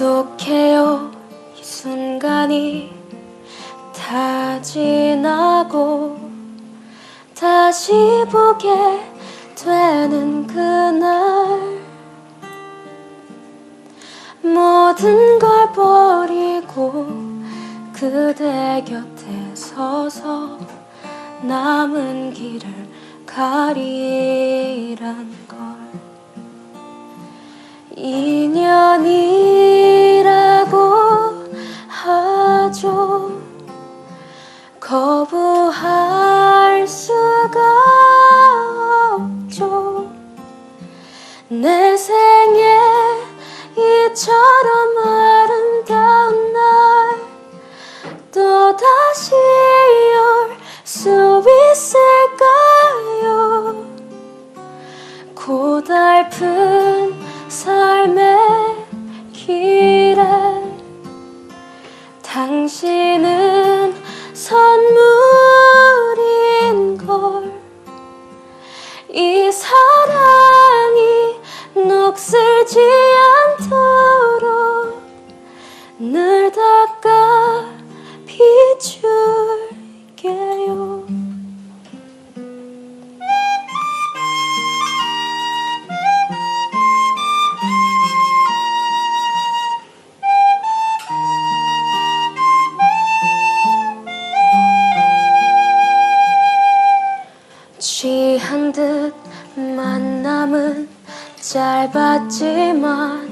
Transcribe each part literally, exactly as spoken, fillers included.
익숙해요. 이 순간이 다 지나고 다시 보게 되는 그날, 모든 걸 버리고 그대 곁에 서서 남은 길을 가리란 걸. 인연이라고 하죠. 거부할 수가 없죠. 내 생에 이처럼 아름다운 날, 또 다시 올 수 있을까요? 고달픈 삶의 길에 당신은 선물인 걸. 이 사랑이 녹슬지 않도록 늘 닦아 비출게요. 취한 듯 만남은 짧았지만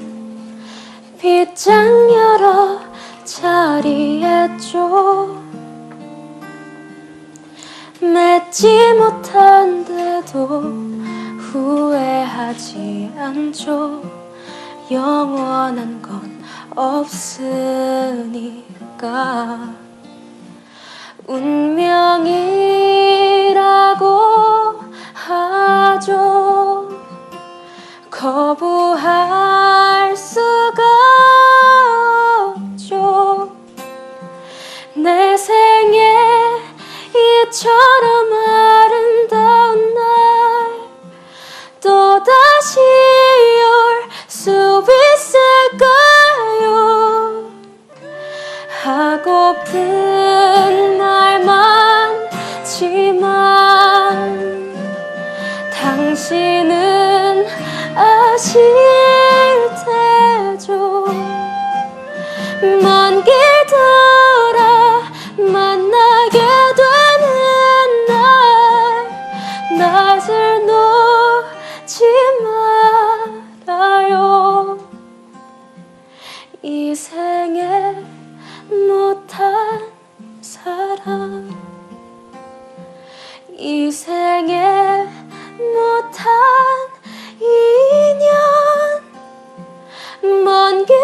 빗장 여러 자리했죠. 맺지 못한 데도 후회하지 않죠. 영원한 건 없으니까. 운명이라고 하죠. 거부할 수가 없죠. 내 생에 이처럼 아름다운 날, 또 다시 올 수 있을까요? 하고픈 말 많지만 당신은 아실 테죠. 먼 길 돌아 만나게 되는 날, 낯을 놓지 말아요. 이 생에 못한 사랑, 이 생에 못한 인연, 먼 길